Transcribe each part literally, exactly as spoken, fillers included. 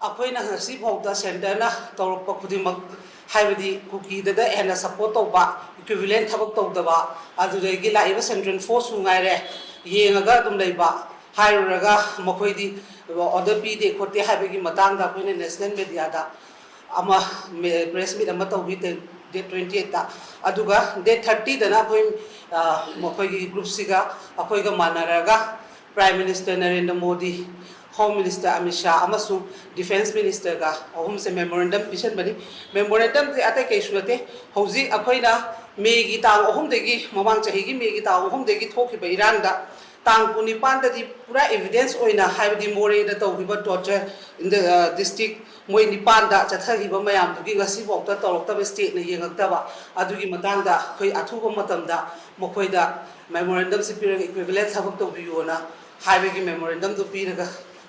ꯑꯩꯈꯣꯏꯅ ꯉꯁꯤꯐꯥꯎꯗ centreꯅ ꯇꯧꯔꯛꯄ ꯈꯨꯗꯤꯡꯃꯛ, ꯍꯥꯏꯕꯗꯤ ꯀꯨꯀꯤꯗꯗ ꯍꯦꯟꯅ support ꯇꯧꯕ, equivalent ꯊꯕꯛ ꯇꯧꯗꯕ, ꯑꯗꯨꯗꯒꯤ ꯂꯥꯛꯏꯕ central forceꯁꯨ ꯉꯥꯏꯔꯦ, ꯌꯦꯡꯉꯒ ꯑꯗꯨꯝ ꯂꯩꯕ, ꯍꯥꯏꯔꯨꯔꯒ ꯃꯈꯣꯏꯗꯤ order ꯄꯤꯗꯦ ꯈꯣꯠꯇꯦ ꯍꯥꯏꯕꯒꯤ ꯃꯇꯥꯡꯗ ꯑꯩꯈꯣꯏꯅ national mediaꯗ ꯑꯃ, press meet ꯑꯃ ꯇꯧꯕꯤ, date twenty eightꯇ꯫ ꯑꯗꯨꯒ date thirtyꯗꯅ ꯑꯩꯈꯣꯏ, ꯑ, ꯃꯈꯣꯏꯒꯤ groupꯁꯤꯒ ꯑꯩꯈꯣꯏꯒ ꯃꯥꯟꯅꯔꯒ Prime Minister Narendra Modi, Home Minister Amit Shah ꯑꯃꯁꯨꯡ Defence Ministerꯒ ꯑꯍꯨꯝꯁꯦ memorandum ꯄꯤꯁꯟꯕꯅꯤ꯫ Memorandumꯁꯦ ꯑꯇꯩ ꯀꯩꯁꯨ ꯅꯠꯇꯦ, ꯍꯧꯖꯤꯛ ꯑꯩꯈꯣꯏꯅ ꯃꯦꯒꯤ ꯇꯥꯡ ꯑꯍꯨꯝꯗꯒꯤ, ꯃꯃꯥꯡ ꯆꯍꯤꯒꯤ ꯃꯦꯒꯤ ꯇꯥꯡ ꯑꯍꯨꯝꯗꯒꯤ ꯊꯣꯛꯈꯤꯕ ꯏꯔꯥꯡꯗ ꯇꯥꯡ ꯀꯨꯟꯅꯤꯄꯥꯟꯗꯗꯤ ꯄꯨꯔꯥ evidence ꯑꯣꯏꯅ, ꯍꯥꯏꯕꯗꯤ ꯃꯣꯔꯦꯗ ꯇꯧꯈꯤꯕ torture in the, uh, district, ꯃꯣꯏ ꯅꯤꯄꯥꯟꯗ ꯆꯠꯊꯈꯤꯕ ꯃꯌꯥꯝꯗꯨꯒꯤ ꯉꯁꯤꯐꯥꯎꯗ ꯇꯧꯔꯛꯇꯕ, stateꯅ ꯌꯦꯡꯉꯛꯇꯕ, ꯑꯗꯨꯒꯤ ꯃꯇꯥꯡꯗ ꯑꯩꯈꯣꯏ ꯑꯊꯨꯕ ꯃꯇꯝꯗ ꯃꯈꯣꯏꯗ memorandumꯁꯤ ꯄꯤꯔꯒ equivalent ꯊꯕꯛ ꯇꯧꯕꯤꯌꯣꯅ ꯍꯥꯏꯕꯒꯤ memorandumꯗꯨ ꯄꯤꯔꯒ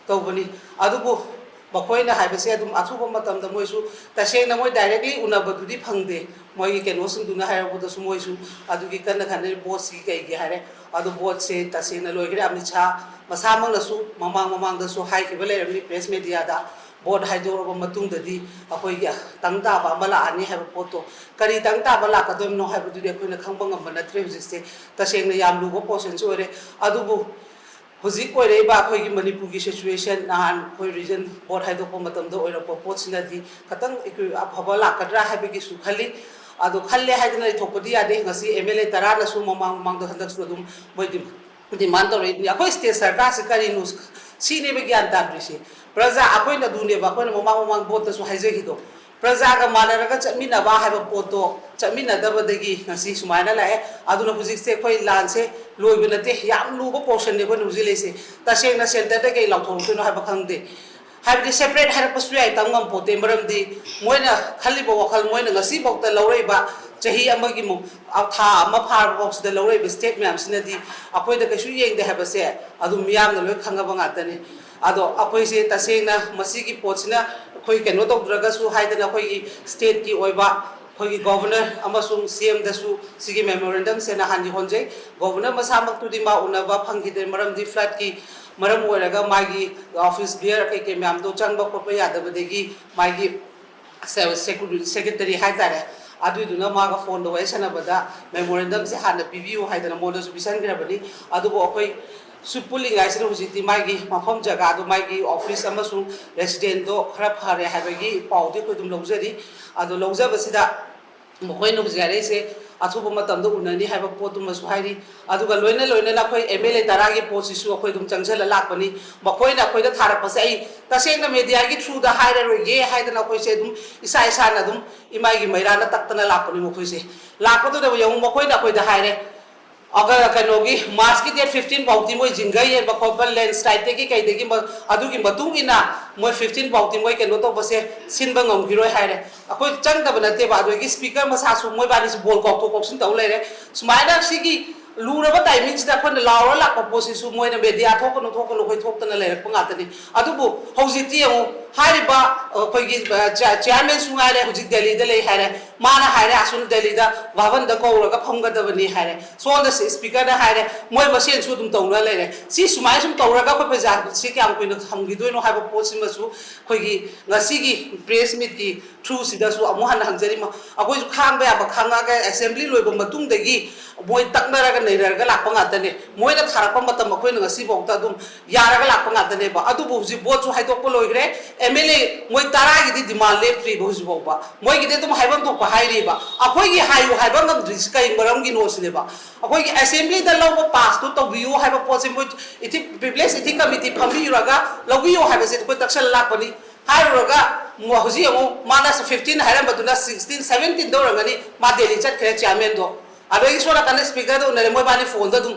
ꯇꯧꯕꯅꯤ꯫ ꯑꯗꯨꯕꯨ ꯃꯈꯣꯏꯅ ꯍꯥꯏꯕꯁꯦ ꯑꯗꯨꯝ ꯑꯊꯨꯕ ꯃꯇꯝꯗ ꯃꯣꯏꯁꯨ ꯇꯁꯦꯡꯅ ꯃꯣꯏ directly ꯎꯅꯕꯗꯨꯗꯤ ꯐꯪꯗꯦ, ꯃꯣꯏꯒꯤ ꯀꯩꯅꯣꯁꯤꯡꯗꯨꯅ ꯍꯥꯏꯔꯛꯄꯗꯁꯨ ꯃꯣꯏꯁꯨ ꯑꯗꯨꯒꯤ ꯀꯟꯅ ꯈꯟꯅꯔꯤ꯫ Voteꯁꯤ ꯀꯩꯒꯤ ꯍꯥꯏꯔꯦ, ꯑꯗꯨ voteꯁꯦ ꯇꯁꯦꯡꯅ ꯂꯣꯏꯈ꯭ꯔꯦ꯫ ꯑꯃꯤꯠ ꯁꯥꯍ ꯃꯁꯥꯃꯛꯅꯁꯨ ꯃꯃꯥꯡ ꯃꯃꯥꯡꯗꯁꯨ ꯍꯥꯏꯈꯤꯕ ꯂꯩꯔꯝꯃꯤ press mediaꯗ, vote ꯍꯥꯏꯗꯣꯔꯛꯑꯕ ꯃꯇꯨꯡꯗꯗꯤ ꯑꯩꯈꯣꯏꯒꯤ ꯇꯪ ꯇꯥꯕ ꯑꯃ ꯂꯥꯛꯑꯅꯤ ꯍꯥꯏꯕ ꯄꯣꯠꯇꯣ꯫ ꯀꯔꯤ ꯇꯪ ꯇꯥꯕ ꯂꯥꯛꯀꯗꯣꯏꯅꯣ ꯍꯥꯏꯕꯗꯨꯗꯤ ꯑꯩꯈꯣꯏꯅ ꯈꯪꯕ ꯉꯝꯕ ꯅꯠꯇ꯭ꯔꯦ꯫ ꯍꯧꯖꯤꯛꯁꯦ ꯇꯁꯦꯡꯅ ꯌꯥꯝ ꯂꯨꯕ questionꯁꯨ ꯑꯣꯏꯔꯦ꯫ ꯑꯗꯨꯕꯨ ꯍꯧꯖꯤꯛ ꯑꯣꯏꯔꯛꯏꯕ ꯑꯩꯈꯣꯏꯒꯤ ꯃꯅꯤꯄꯨꯔꯒꯤ situation, ꯅꯍꯥꯟ ꯑꯩꯈꯣꯏ region vote ꯍꯥꯏꯗꯣꯛꯄ ꯃꯇꯝꯗ ꯑꯣꯏꯔꯛꯄ ꯄꯣꯠꯁꯤꯅꯗꯤ ꯈꯇꯪ ꯑꯩꯈꯣꯏ ꯑꯐꯕ ꯂꯥꯛꯀꯗ꯭ꯔꯥ ꯍꯥꯏꯕꯒꯤꯁꯨ ꯈꯜꯂꯤ꯫ ꯑꯗꯣ ꯈꯜꯂꯦ ꯍꯥꯏꯗꯅ ꯂꯩꯊꯣꯛꯄꯗꯤ ꯌꯥꯗꯦ꯫ ꯉꯁꯤ MLA ꯇꯔꯥꯅꯁꯨ ꯃꯃꯥꯡ ꯃꯃꯥꯡꯗ, ꯍꯟꯗꯛꯁꯨ ꯑꯗꯨꯝ ꯃꯣꯏ ꯗꯤ-, demand ꯇꯧꯔꯛꯏꯗꯨꯅꯤ꯫ ꯑꯩꯈꯣꯏ state ꯁꯔꯀꯥꯔꯁꯦ ꯀꯔꯤꯅꯣ ꯁꯤꯅꯦꯕ ꯒ꯭ꯌꯥꯟ ꯇꯥꯗ꯭ꯔꯤꯁꯦ꯫ ꯄ꯭ꯔꯖꯥ, ꯑꯩꯈꯣꯏꯅ ꯑꯗꯨꯅꯦꯕ ꯑꯩꯈꯣꯏꯅ ꯃꯃꯥꯡ ꯃꯃꯥꯡ voteꯇꯁꯨ ꯍꯥꯏꯖꯈꯤꯗꯣ, ꯄ꯭ꯔꯖꯥꯒ ꯃꯥꯟꯅꯔꯒ ꯆꯠꯃꯤꯟꯅꯕ ꯍꯥꯏꯕ ꯄꯣꯠꯇꯣ ꯆꯠꯃꯤꯟꯅꯗꯕꯗꯒꯤ ꯉꯁꯤ ꯁꯨꯃꯥꯏꯅ ꯂꯥꯛꯑꯦ꯫ ꯑꯗꯨꯅ ꯍꯧꯖꯤꯛꯁꯦ ꯑꯩꯈꯣꯏ ꯂꯥꯟꯁꯦ ꯂꯣꯏꯕ ꯅꯠꯇꯦ, ꯌꯥꯝ ꯂꯨꯕ portionꯅꯤ ꯑꯩꯈꯣꯏꯅ ꯍꯧꯖꯤꯛ ꯂꯩꯁꯦ꯫ ꯇꯁꯦꯡꯅ centreꯗ ꯀꯩ ꯂꯥꯎꯊꯣꯔꯛꯇꯣꯏꯅꯣ ꯍꯥꯏꯕ ꯈꯪꯗꯦ꯫ ꯍꯥꯏꯕꯗꯤ separate ꯍꯥꯏꯔꯛꯄꯁꯨ ꯌꯥꯏ, ꯇꯝ ꯉꯝꯄꯣꯠꯇꯦ꯫ ꯃꯔꯝꯗꯤ ꯃꯣꯏꯅ ꯈꯜꯂꯤꯕ ꯋꯥꯈꯜ, ꯃꯣꯏꯅ ꯉꯁꯤꯐꯥꯎꯗ ꯂꯧꯔꯛꯏꯕ, ꯆꯍꯤ ꯑꯃꯒꯤ ꯃꯨ-, ꯊꯥ ꯑꯃ ꯐꯥꯔꯕ ꯐꯥꯎꯁꯤꯗ ꯂꯧꯔꯛꯏꯕ step ꯃꯌꯥꯝꯁꯤꯅꯗꯤ ꯑꯩꯈꯣꯏꯗ ꯀꯩꯁꯨ ꯌꯦꯡꯗꯦ ꯍꯥꯏꯕꯁꯦ ꯑꯗꯨꯝ ꯃꯤꯌꯥꯝꯅ ꯂꯣꯏ ꯈꯪꯉꯕ ꯉꯥꯛꯇꯅꯤ꯫ ꯑꯗꯣ ꯑꯩꯈꯣꯏꯁꯦ ꯇꯁꯦꯡꯅ ꯃꯁꯤꯒꯤ ꯄꯣꯠꯁꯤꯅ ꯑꯩꯈꯣꯏ ꯀꯩꯅꯣ ꯇꯧꯗ꯭ꯔꯒꯁꯨ ꯍꯥꯏꯗꯅ, ꯑꯩꯈꯣꯏꯒꯤ stateꯀꯤ ꯑꯣꯏꯕ ꯑꯩꯈꯣꯏꯒꯤ ꯒꯣꯚꯔꯅꯔ ꯑꯃꯁꯨꯡ ꯁꯤ ꯑꯦꯝꯗꯁꯨ ꯁꯤꯒꯤ ꯃꯦꯃꯣꯔꯦꯟꯗꯝꯁꯦ ꯅꯍꯥꯟꯗꯤ ꯍꯣꯟꯖꯩ꯫ ꯒꯣꯚꯔꯅꯔ ꯃꯁꯥꯃꯛꯇꯨꯗꯤ ꯃꯥ ꯎꯅꯕ ꯐꯪꯈꯤꯗ꯭ꯔꯦ, ꯃꯔꯝꯗꯤ ꯐ꯭ꯂꯠꯀꯤ ꯃꯔꯝ ꯑꯣꯏꯔꯒ ꯃꯥꯒꯤ ꯑꯣꯐꯤꯁ ꯕꯤꯌꯔ ꯀꯩꯀꯩ ꯃꯌꯥꯝꯗꯣ ꯆꯪꯕ ꯈꯣꯠꯄ ꯌꯥꯗꯕꯗꯒꯤ ꯃꯥꯒꯤ ꯁꯦꯀ꯭ꯔꯦꯇꯔꯤ ꯍꯥꯏꯇꯥꯔꯦ, ꯑꯗꯨꯏꯗꯨꯅ ꯃꯥꯒ ꯐꯣꯟꯗ ꯋꯥꯔꯤ ꯁꯥꯟꯅꯕꯗ ꯃꯦꯃꯣꯔꯦꯟꯗꯝꯁꯦ ꯍꯥꯟꯅ ꯄꯤꯕꯤꯌꯨ ꯍꯥꯏꯗꯅ ꯃꯉꯣꯟꯗꯁꯨ ꯄꯤꯁꯟꯈ꯭ꯔꯕꯅꯤ꯫ ꯑꯗꯨꯕꯨ ꯑꯩꯈꯣꯏ ꯁꯨ ꯄꯨꯜꯂꯤꯉꯥꯏꯁꯤꯗ ꯍꯧꯖꯤꯛꯇꯤ ꯃꯥꯒꯤ ꯃꯐꯝ ꯖꯒꯥꯗꯣ, ꯃꯥꯒꯤ ꯑꯣꯐꯤꯁ ꯑꯃꯁꯨꯡ ꯔꯦꯁꯤꯗꯦꯟꯗꯣ ꯈꯔ ꯐꯔꯦ ꯍꯥꯏꯕꯒꯤ ꯄꯥꯎꯗꯤ ꯑꯩꯈꯣꯏ ꯑꯗꯨꯝ ꯂꯧꯖꯔꯤ꯫ ꯑꯗꯣ ꯂꯧꯖꯕꯁꯤꯗ ꯃꯈꯣꯏꯅ ꯍꯧꯖꯤꯛ ꯍꯥꯏꯔꯛꯏꯁꯦ ꯑꯊꯨꯕ ꯃꯇꯝꯗ ꯎꯅꯅꯤ ꯍꯥꯏꯕ ꯄꯣꯠꯇꯨꯃꯁꯨ ꯍꯥꯏꯔꯤ꯫ ꯑꯗꯨꯒ ꯂꯣꯏꯅ ꯂꯣꯏꯅꯅ ꯑꯩꯈꯣꯏ ꯑꯦꯝ ꯑꯦꯜ ꯑꯦ ꯇꯔꯥꯒꯤ ꯄꯣꯠꯁꯤꯁꯨ ꯑꯩꯈꯣꯏ ꯑꯗꯨꯝ ꯆꯪꯁꯤꯜꯂ ꯂꯥꯛꯄꯅꯤ꯫ ꯃꯈꯣꯏꯅ ꯑꯩꯈꯣꯏꯗ ꯊꯥꯔꯛꯄꯁꯦ ꯑꯩ ꯇꯁꯦꯡꯅ ꯃꯦꯗꯤꯌꯥꯒꯤ ꯊ꯭ꯔꯨꯗ ꯍꯥꯏꯔꯔꯣꯏꯒꯦ ꯍꯥꯏꯗꯅ ꯑꯩꯈꯣꯏꯁꯦ ꯑꯗꯨꯝ ꯏꯁꯥ ꯏꯁꯥꯅ ꯑꯗꯨꯝ ꯏꯃꯥꯏꯒꯤ ꯃꯩꯔꯥꯅ ꯇꯛꯇꯅ ꯂꯥꯛꯄꯅꯤ ꯃꯈꯣꯏꯁꯦ꯫ ꯂꯥꯛꯄꯗꯨꯗ ꯌꯦꯡꯉꯨ, ꯃꯈꯣꯏꯅ ꯑꯩꯈꯣꯏꯗ ꯍꯥꯏꯔꯦ, ꯑꯒ-, ꯀꯩꯅꯣꯒꯤ ꯃꯥꯔꯆꯀꯤ ꯗꯦꯠ ꯐꯤꯐꯇꯤꯟ ꯐꯥꯎꯗꯤ ꯃꯣꯏ ꯖꯤꯡꯒ ꯌꯦꯟꯕ ꯈꯣꯠꯄ, ꯂꯦꯟꯁ꯭ꯂꯥꯏꯗꯇꯒꯤ ꯀꯩꯗꯒꯤ ꯃ-, ꯑꯗꯨꯒꯤ ꯃꯇꯨꯡ ꯏꯟꯅ ꯃꯣꯏ ꯐꯤꯐꯇꯤꯟ ꯐꯥꯎꯗꯤ ꯃꯣꯏ ꯀꯩꯅꯣ ꯇꯧꯕꯁꯦ ꯁꯤꯟꯕ ꯉꯝꯈꯤꯔꯣꯏ ꯍꯥꯏꯔꯦ꯫ ꯑꯩꯈꯣꯏ ꯆꯪꯗꯕ ꯅꯠꯇꯦꯕ, ꯑꯗꯨꯗꯒꯤ ꯁ꯭ꯄꯤꯀꯔ ꯃꯁꯥꯁꯨ ꯃꯣꯏꯕꯥꯅꯤꯁꯨ ꯕꯣꯜ ꯀꯥꯎꯊꯣꯛ ꯀꯥꯎꯁꯤꯟ ꯇꯧ ꯂꯩꯔꯦ꯫ ꯁꯨꯃꯥꯏꯅ ꯁꯤꯒꯤ ꯂꯨꯔꯕ ꯇꯥꯏꯃꯤꯡꯁꯤꯗ ꯑꯩꯈꯣꯏꯅ ꯂꯥꯎꯔ ꯂꯥꯛꯄ ꯄꯣꯠꯁꯤꯁꯨ ꯃꯣꯏꯅ ꯃꯦꯗꯤꯌꯥ ꯊꯣꯛꯀꯅꯨ, ꯊꯣꯛꯀꯅꯨ, ꯑꯩꯈꯣꯏ ꯊꯣꯛꯇꯅ ꯂꯩꯔꯛꯄ ꯉꯥꯛꯇꯅꯤ꯫ ꯑꯗꯨꯕꯨ ꯍꯧꯖꯤꯛꯇꯤ ꯌꯦꯡꯉꯨ, ꯍꯥꯏꯔꯤꯕ, ꯑ, ꯑꯩꯈꯣꯏꯒꯤ, ꯑ, ꯆꯤꯌꯥ-, ꯆꯤꯌꯥꯔꯃꯦꯟꯁꯨ ꯉꯥꯏꯔꯦ, ꯍꯧꯖꯤꯛ ꯗꯦꯜꯂꯤꯗ ꯂꯩ ꯍꯥꯏꯔꯦ꯫ ꯃꯥꯅ ꯍꯥꯏꯔꯦ, ꯑꯁꯣꯝ ꯗꯦꯜꯂꯤꯗ ꯚꯕꯟꯗ ꯀꯧꯔꯒ ꯐꯝꯒꯗꯕꯅꯤ ꯍꯥꯏꯔꯦ꯫ ꯁꯣꯝꯗ ꯁꯤ ꯁ꯭ꯄꯤꯀꯔꯅ ꯍꯥꯏꯔꯦ, ꯃꯣꯏ ꯃꯁꯦꯟꯁꯨ ꯑꯗꯨꯝ ꯇꯧꯅ ꯂꯩꯔꯦ꯫ ꯁꯤ ꯁꯨꯃꯥꯏꯅ ꯁꯨꯝ ꯇꯧꯔꯒ ꯑꯩꯈꯣꯏ ꯄ꯭ꯔꯖꯥꯁꯤ ꯀꯌꯥꯝ ꯀꯨꯏꯅ ꯊꯝꯈꯤꯗꯣꯏꯅꯣ ꯍꯥꯏꯕ ꯄꯣꯠꯁꯤꯃꯁꯨ ꯑꯩꯈꯣꯏꯒꯤ ꯉꯁꯤꯒꯤ ꯄ꯭ꯔꯦꯁ ꯃꯤꯠꯀꯤ ꯊ꯭ꯔꯨꯁꯤꯗꯁꯨ ꯑꯃꯨꯛ ꯍꯟꯅ ꯍꯪꯖꯔꯤ꯫ ꯃ-, ꯑꯩꯈꯣꯏꯁꯨ ꯈꯥꯡꯕ ꯌꯥꯕ ꯈꯥꯡꯉꯒ ꯑꯦꯁꯦꯝꯕ꯭ꯂꯤ ꯂꯣꯏꯕ ꯃꯇꯨꯡꯗꯒꯤ ꯃꯣꯏ ꯇꯛꯅꯔꯒ ꯅꯩꯅꯔꯒ ꯂꯥꯛꯄ ꯉꯥꯛꯇꯅꯦ꯫ ꯃꯣꯏꯅ ꯊꯥꯔꯛꯄ ꯃꯇꯝ ꯑꯩꯈꯣꯏꯅ ꯉꯁꯤꯐꯥꯎꯗ ꯑꯗꯨꯝ ꯌꯥꯔꯒ ꯂꯥꯛꯄ ꯉꯥꯛꯇꯅꯦꯕ꯫ ꯑꯗꯨꯕꯨ ꯍꯧꯖꯤꯛ ꯚꯣꯠꯁꯨ ꯍꯥꯏꯗꯣꯛꯄ ꯂꯣꯏꯈ꯭ꯔꯦ, ꯑꯦꯝ ꯑꯦꯜ ꯑꯦ ꯃꯣꯏ ꯇꯔꯥꯒꯤꯗꯤ ꯗꯤꯃꯥꯟ ꯂꯦꯞꯇ꯭ꯔꯤꯕ ꯍꯧꯖꯤꯛꯐꯥꯎꯕ꯫ ꯃꯣꯏꯒꯤꯗꯤ ꯑꯗꯨꯝ ꯍꯥꯏꯐꯝ ꯊꯣꯛꯄ ꯍꯥꯏꯔꯤꯕ꯫ ꯑꯩꯈꯣꯏꯒꯤ ꯍꯥꯏꯌꯨ ꯍꯥꯏꯕ ꯉꯝꯗ꯭ꯔꯤꯁꯤ ꯀꯔꯤ ꯃꯔꯝꯒꯤꯅꯣ ꯁꯤꯅꯦꯕ꯫ ꯑꯩꯈꯣꯏꯒꯤ ꯑꯦꯁꯦꯝꯕ꯭ꯂꯤꯗ ꯂꯧꯕ ꯄꯥꯁꯇꯨ ꯇꯧꯕꯤꯌꯨ ꯍꯥꯏꯕ ꯄꯣꯠꯁꯦ ꯃꯣꯏ ꯏꯊꯤꯛ, ꯄꯤꯄ꯭ꯂꯦꯁ ꯏꯊꯤꯛ ꯀꯃꯤꯇꯤ ꯐꯝꯕꯤꯔꯒ ꯂꯧꯕꯤꯌꯨ ꯍꯥꯏꯕꯁꯦ ꯑꯩꯈꯣꯏ ꯇꯛꯁꯜꯂ ꯂꯥꯛꯄꯅꯤ꯫ ꯍꯥꯏꯔꯨꯔꯒ ꯃꯣ-, ꯍꯧꯖꯤꯛ ꯑꯃꯨꯛ ꯃꯥꯅ ꯐꯤꯐꯇꯤꯟ ꯍꯥꯏꯔꯝꯕꯗꯨꯅ ꯁꯤꯛꯁꯇꯤꯟ, ꯁꯚꯦꯟꯇꯤꯟꯗ ꯑꯣꯏꯔꯝꯒꯅꯤ ꯃꯥ ꯗꯦꯜꯂꯤ ꯆꯠꯈ꯭ꯔꯦ ꯆꯤꯌꯥꯔꯃꯦꯟꯗꯣ꯫ ꯑꯗꯒꯤ ꯁꯣꯝ ꯅꯥꯀꯟꯗ ꯁ꯭ꯄꯤꯀꯔꯗ ꯎꯅꯔꯦ, ꯃꯣꯏꯕꯥꯅꯤ ꯐꯣꯟꯗ ꯑꯗꯨꯝ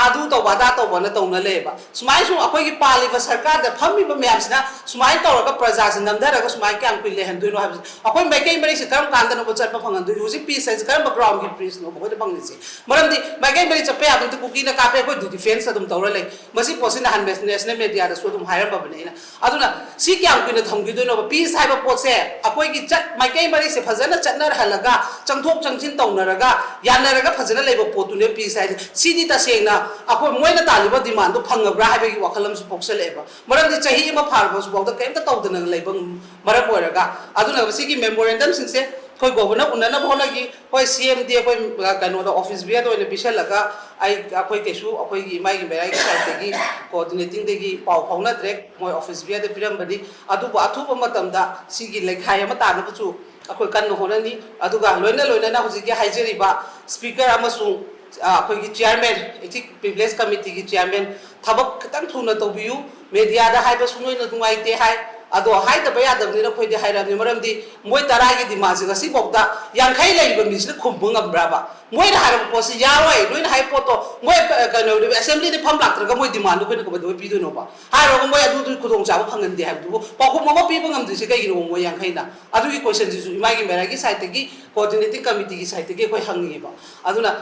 ꯑꯗꯨ ꯇꯧꯕ ꯑꯗꯥ ꯇꯧꯕꯅ ꯇꯧꯅ ꯂꯩꯌꯦꯕ꯫ ꯁꯨꯃꯥꯏꯅ ꯁꯨꯝ ꯑꯩꯈꯣꯏꯒꯤ ꯄꯥꯜꯂꯤꯕ ꯁꯔꯀꯥꯔꯗ ꯐꯝꯃꯤꯕ ꯃꯌꯥꯝꯁꯤꯅ ꯁꯨꯃꯥꯏꯅ ꯇꯧꯔꯒ ꯄ꯭ꯔꯖꯥꯁꯤ ꯅꯝꯊꯔꯒ ꯁꯨꯃꯥꯏꯅ ꯀꯌꯥꯝ ꯀꯨꯏ ꯂꯩꯍꯟꯗꯣꯏꯅꯣ ꯍꯥꯏꯕꯁꯦ꯫ ꯑꯩꯈꯣꯏ ꯃꯥꯏꯀꯩ ꯃꯔꯤꯁꯦ ꯀꯔꯝ ꯀꯥꯟꯗꯅꯣꯕ ꯆꯠꯄ ꯐꯪꯍꯟꯗꯣꯏꯅꯣ? ꯍꯧꯖꯤꯛ ꯄꯤꯁ ꯍꯥꯏꯁꯦ ꯀꯔꯝꯕ ꯒ꯭ꯔꯥꯎꯟꯒꯤ ꯄꯤꯁꯅꯣꯕ ꯑꯩꯈꯣꯏꯗ ꯐꯪꯉꯤꯁꯦ? ꯃꯔꯝꯗꯤ ꯃꯥꯏꯀꯩ ꯃꯔꯤ ꯆꯠꯄ ꯌꯥꯕ ꯅꯠꯇꯦ, ꯀꯨꯀꯤꯅ ꯀꯥꯞꯄꯦ, ꯑꯩꯈꯣꯏ ꯗꯤꯐꯦꯟꯁ ꯑꯗꯨꯝ ꯇꯧꯔ ꯂꯩ꯫ ꯃꯁꯤ ꯄꯣꯠꯁꯤ ꯅꯍꯥꯟ ꯅꯦꯁꯅꯦꯜ ꯃꯦꯗꯤꯌꯥꯗꯁꯨ ꯑꯗꯨꯝ ꯍꯥꯏꯔꯝꯃꯕꯅꯦ ꯑꯩꯅ꯫ ꯑꯗꯨꯅ ꯁꯤ ꯀꯌꯥꯝ ꯀꯨꯏꯅ ꯊꯝꯈꯤꯗꯣꯏꯅꯣꯕ? ꯄꯤꯁ ꯍꯥꯏꯕ ꯄꯣꯠꯁꯦ ꯑꯩꯈꯣꯏꯒꯤ ꯆꯠ ꯃꯥꯏꯀꯩ ꯃꯔꯤꯁꯦ ꯐꯖꯅ ꯆꯠꯅꯍꯜꯂꯒ, ꯆꯪꯊꯣꯛ ꯆꯪꯁꯤꯟ ꯇꯧꯅꯔꯒ, ꯌꯥꯅꯔꯒ ꯐꯖꯅ ꯂꯩꯕ ꯄꯣꯠꯇꯨꯅꯦ ꯄꯤꯁ ꯍꯥꯏꯁꯦ꯫ ꯁꯤꯗꯤ ꯇꯁꯦꯡꯅ ꯑꯩꯈꯣꯏ ꯃꯣꯏꯅ ꯇꯥꯜꯂꯤꯕ ꯗꯤꯃꯥꯟꯗꯨ ꯐꯪꯉꯕ꯭ꯔꯥ ꯍꯥꯏꯕꯒꯤ ꯋꯥꯈꯜ ꯑꯃꯁꯨ ꯄꯣꯛꯁꯜꯂꯛꯑꯦꯕ꯫ ꯃꯔꯝꯗꯤ ꯆꯍꯤ ꯑꯃ ꯐꯥꯔꯕꯁꯨ ꯐꯥꯎꯗ ꯀꯔꯤꯝꯇ ꯇꯧꯗꯅ ꯂꯩꯕ ꯃꯔꯝ ꯑꯣꯏꯔꯒ꯫ ꯑꯗꯨꯅ ꯃꯁꯤꯒꯤ ꯃꯦꯃꯣꯔꯦꯟꯗꯝꯁꯤꯡꯁꯦ ꯑꯩꯈꯣꯏ ꯒꯣꯕꯔꯅꯔ ꯎꯅꯅꯕ ꯍꯣꯠꯅꯈꯤ꯫ ꯍꯣꯏ, ꯁꯤ ꯑꯦꯝꯗꯤ ꯑꯩꯈꯣꯏ, ꯑ, ꯀꯩꯅꯣꯗ, ꯑꯣꯐꯤꯁ ꯕꯤꯌꯔꯗ ꯑꯣꯏꯅ ꯄꯤꯁꯜꯂꯒ ꯑꯩ, ꯑꯩꯈꯣꯏ ꯀꯩꯁꯨ ꯑꯩꯈꯣꯏꯒꯤ ꯏꯃꯥꯏꯒꯤ ꯃꯦꯔꯥꯒꯤ ꯁꯥꯏꯠꯇꯒꯤ ꯀꯣꯑꯣꯔꯗꯤꯅꯦꯇꯤꯡꯗꯒꯤ ꯄꯥꯎ ꯐꯥꯎꯅꯗ꯭ꯔꯦ꯫ ꯃꯣꯏ ꯑꯣꯐꯤꯁ ꯕꯤꯌꯔꯗ ꯄꯤꯔꯝꯕꯅꯤ꯫ ꯑꯗꯨꯕꯨ ꯑꯊꯨꯕ ꯃꯇꯝꯗ ꯁꯤꯒꯤ ꯂꯩꯈꯥꯏ ꯑꯃ ꯇꯥꯅꯕꯁꯨ ꯑꯩꯈꯣꯏ ꯀꯟꯅ ꯍꯣꯠꯅꯅꯤ꯫ ꯑꯗꯨꯒ ꯂꯣꯏꯅ ꯂꯣꯏꯅꯅ ꯍꯧꯖꯤꯛꯀꯤ ꯍꯥꯏꯖꯔꯤꯕ ꯁ꯭ꯄꯤꯀꯔ ꯑꯃꯁꯨꯡ, ꯑ, ꯑꯩꯈꯣꯏꯒꯤ ꯆꯤꯌꯔꯃꯦꯟ, ꯏꯊꯤꯛ ꯄ꯭ꯔꯤꯚꯤꯂꯦꯖ ꯀꯃꯤꯇꯤꯒꯤ ꯆꯤꯌꯔꯃꯦꯟ ꯊꯕꯛ ꯈꯤꯇꯪ ꯊꯨꯅ ꯇꯧꯕꯤꯌꯨ꯫ ꯃꯦꯗꯤꯌꯥꯗ ꯍꯥꯏꯕꯁꯨ ꯅꯣꯏꯅ ꯅꯨꯡꯉꯥꯏꯇꯦ ꯍꯥꯏ, ꯑꯗꯣ ꯍꯥꯏꯗꯕ ꯌꯥꯗꯕꯅꯤꯅ ꯑꯩꯈꯣꯏꯗꯤ ꯍꯥꯏꯔꯕꯅꯤ꯫ ꯃꯔꯝꯗꯤ ꯃꯣꯏ ꯇꯔꯥꯒꯤ ꯗꯤꯃꯥꯟꯁꯦ ꯉꯁꯤꯐꯥꯎꯗ ꯌꯥꯡꯈꯩ ꯂꯩꯔꯤꯕ ꯃꯤꯁꯤꯅ ꯈꯨꯝꯕ ꯉꯝꯕ꯭ꯔꯕ? ꯃꯣꯏꯅ ꯍꯥꯏꯔꯛꯄ ꯄꯣꯠꯁꯤ ꯌꯥꯔꯣꯏ, ꯅꯣꯏꯅ ꯍꯥꯏꯕ ꯄꯣꯠꯇꯣ ꯃꯣꯏ, ꯑ, ꯀꯩꯅꯣ, ꯑꯦꯁꯦꯝꯕ꯭ꯂꯤꯗ ꯐꯝ ꯂꯥꯛꯇ꯭ꯔꯒ ꯃꯣꯏ ꯗꯤꯃꯥꯟꯗꯣ ꯑꯩꯈꯣꯏꯅ ꯀꯃꯥꯏꯅ ꯄꯤꯗꯣꯏꯅꯣꯕ? ꯍꯥꯏꯔꯨꯔꯒ ꯃꯣꯏ ꯑꯗꯨꯗꯨꯒꯤ ꯈꯨꯗꯣꯡꯆꯥꯕ ꯐꯪꯍꯟꯗꯦ ꯍꯥꯏꯕꯗꯨꯕꯨ ꯄꯥꯎꯈꯨꯝ ꯑꯃ ꯄꯤꯕ ꯉꯝꯗ꯭ꯔꯤꯁꯦ ꯀꯩꯒꯤꯅꯣꯕ ꯃꯣꯏ ꯌꯥꯡꯈꯩꯅ? ꯑꯗꯨꯒꯤ ꯀꯣꯏꯁꯟꯁꯤꯁꯨ ꯏꯃꯥꯒꯤ ꯃꯦꯔꯥꯒꯤ ꯁꯥꯏꯠꯇꯒꯤ, ꯀꯣꯑꯣꯔꯗꯤꯅꯦꯇꯤꯡ ꯀꯃꯤꯇꯤꯒꯤ ꯁꯥꯏꯠꯇꯒꯤ ꯑꯩꯈꯣꯏ ꯍꯪꯉꯤꯕ꯫ ꯑꯗꯨꯅ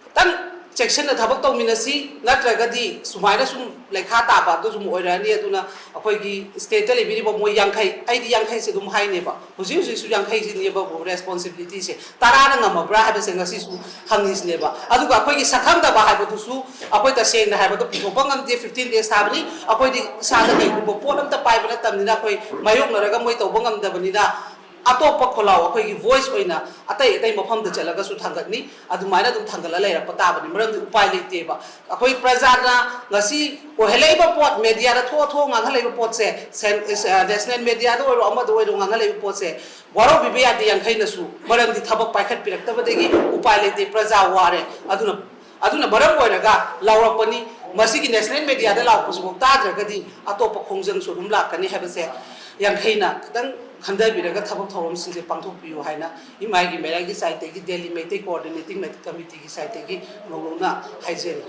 ꯈꯤꯇꯪ ꯆꯦꯛꯁꯤꯟꯅ ꯊꯕꯛ ꯇꯧꯃꯤꯟꯅꯁꯤ, ꯅꯠꯇ꯭ꯔꯒꯗꯤ ꯁꯨꯃꯥꯏꯅ ꯁꯨꯝ ꯂꯩꯈꯥ ꯇꯥꯕ ꯑꯗꯨ ꯁꯨꯝ ꯑꯣꯏꯔꯛꯑꯅꯤ꯫ ꯑꯗꯨꯅ ꯑꯩꯈꯣꯏꯒꯤ ꯁ꯭ꯇꯦꯠꯇ ꯂꯩꯕꯤꯔꯤꯕ ꯃꯣꯏ ꯌꯥꯡꯈꯩ, ꯑꯩꯗꯤ ꯌꯥꯡꯈꯩꯁꯦ ꯑꯗꯨꯝ ꯍꯥꯏꯅꯦꯕ, ꯍꯧꯖꯤꯛ ꯍꯧꯖꯤꯛꯁꯨ ꯌꯥꯡꯈꯩꯁꯤꯅꯦꯕ ꯔꯦꯁꯄꯣꯟꯁꯤꯕꯤꯂꯤꯇꯤꯁꯦ꯫ ꯇꯔꯥꯅ ꯉꯝꯃꯕ꯭ꯔꯥ ꯍꯥꯏꯕꯁꯦ ꯉꯁꯤꯁꯨ ꯍꯪꯉꯤꯁꯤꯅꯦꯕ꯫ ꯑꯗꯨꯒ ꯑꯩꯈꯣꯏꯒꯤ ꯁꯛꯈꯪꯗꯕ ꯍꯥꯏꯕꯗꯨꯁꯨ ꯑꯩꯈꯣꯏ ꯇꯁꯦꯡꯅ ꯍꯥꯏꯕꯗ ꯄꯨꯊꯣꯛꯄ ꯉꯝꯗꯦ꯫ ꯐꯤꯐꯇꯤꯟ ꯗꯦꯖ ꯊꯥꯕꯅꯤ꯫ ꯑꯩꯈꯣꯏꯗꯤ ꯏꯁꯥꯗ ꯀꯩꯒꯨꯝꯕ ꯄꯣꯠ ꯑꯝꯇ ꯄꯥꯏꯕ ꯅꯠꯇꯕꯅꯤꯅ, ꯑꯩꯈꯣꯏ ꯃꯥꯌꯣꯛꯅꯔꯒ ꯃꯣꯏ ꯇꯧꯕ ꯉꯝꯗꯕꯅꯤꯅ, ꯑꯇꯣꯞꯄ ꯈꯣꯜꯂꯥꯎ ꯑꯩꯈꯣꯏꯒꯤ ꯚꯣꯏꯁ ꯑꯣꯏꯅ ꯑꯇꯩ ꯑꯇꯩ ꯃꯐꯝꯗ ꯆꯠꯂꯒꯁꯨ ꯊꯥꯡꯒꯠꯅꯤ꯫ ꯑꯗꯨꯃꯥꯏꯅ ꯑꯗꯨꯝ ꯊꯥꯡꯒꯠꯂ ꯂꯩꯔꯛꯄ ꯇꯥꯕꯅꯤ, ꯃꯔꯝꯗꯤ ꯎꯄꯥꯏ ꯂꯩꯇꯦꯕ꯫ ꯑꯩꯈꯣꯏ ꯄ꯭ꯔꯖꯥꯅ ꯉꯁꯤ ꯑꯣꯏꯍꯜꯂꯛꯏꯕ ꯄꯣꯠ, ꯃꯦꯗꯤꯌꯥꯗ ꯊꯣꯛꯑ ꯊꯣꯛꯑ ꯉꯥꯡꯍꯜꯂꯛꯏꯕ ꯄꯣꯠꯁꯦ, ꯁꯦꯟ-, ꯑ, ꯅꯦꯁꯅꯦꯜ ꯃꯦꯗꯤꯌꯥꯗ ꯑꯣꯏꯔꯣ, ꯑꯃꯗ ꯑꯣꯏꯔꯣ, ꯉꯥꯡꯍꯜꯂꯛꯏꯕ ꯄꯣꯠꯁꯦ ꯋꯥꯔꯧꯕꯤꯕ ꯌꯥꯗꯦ ꯌꯥꯡꯈꯩꯅꯁꯨ, ꯃꯔꯝꯗꯤ ꯊꯕꯛ ꯄꯥꯏꯈꯠꯄꯤꯔꯛꯇꯕꯗꯒꯤ ꯎꯄꯥꯏ ꯂꯩꯇꯦ, ꯄ꯭ꯔꯖꯥ ꯋꯥꯔꯦ꯫ ꯑꯗꯨꯅ, ꯑꯗꯨꯅ ꯃꯔꯝ ꯑꯣꯏꯔꯒ ꯂꯥꯎꯔꯛꯄꯅꯤ꯫ ꯃꯁꯤꯒꯤ ꯅꯦꯁꯅꯦꯜ ꯃꯦꯗꯤꯌꯥꯗ ꯂꯥꯎꯔꯛꯄꯁꯤꯐꯥꯎ ꯇꯥꯗ꯭ꯔꯒꯗꯤ ꯑꯇꯣꯞꯄ ꯈꯣꯡꯖꯪꯁꯨ ꯑꯗꯨꯝ ꯂꯥꯛꯀꯅꯤ ꯍꯥꯏꯕꯁꯦ ꯌꯥꯡꯈꯩꯅ ꯈꯤꯇꯪ ꯈꯟꯊꯕꯤꯔꯒ ꯊꯕꯛ ꯊꯧꯔꯝꯁꯤꯡꯁꯦ ꯄꯥꯡꯊꯣꯛꯄꯤꯌꯨ ꯍꯥꯏꯅ ꯏꯃꯥꯏꯒꯤ ꯃꯌꯥꯏꯒꯤ ꯁꯥꯏꯠꯇꯒꯤ, ꯗꯦꯜꯂꯤ ꯃꯩꯇꯩ ꯀꯣꯑꯣꯔꯗꯤꯅꯦꯇꯤꯡ ꯀꯃꯤꯇꯤꯒꯤ ꯁꯥꯏꯠꯇꯒꯤ ꯃꯧꯂꯧꯅ ꯍꯥꯏꯖꯔꯤ꯫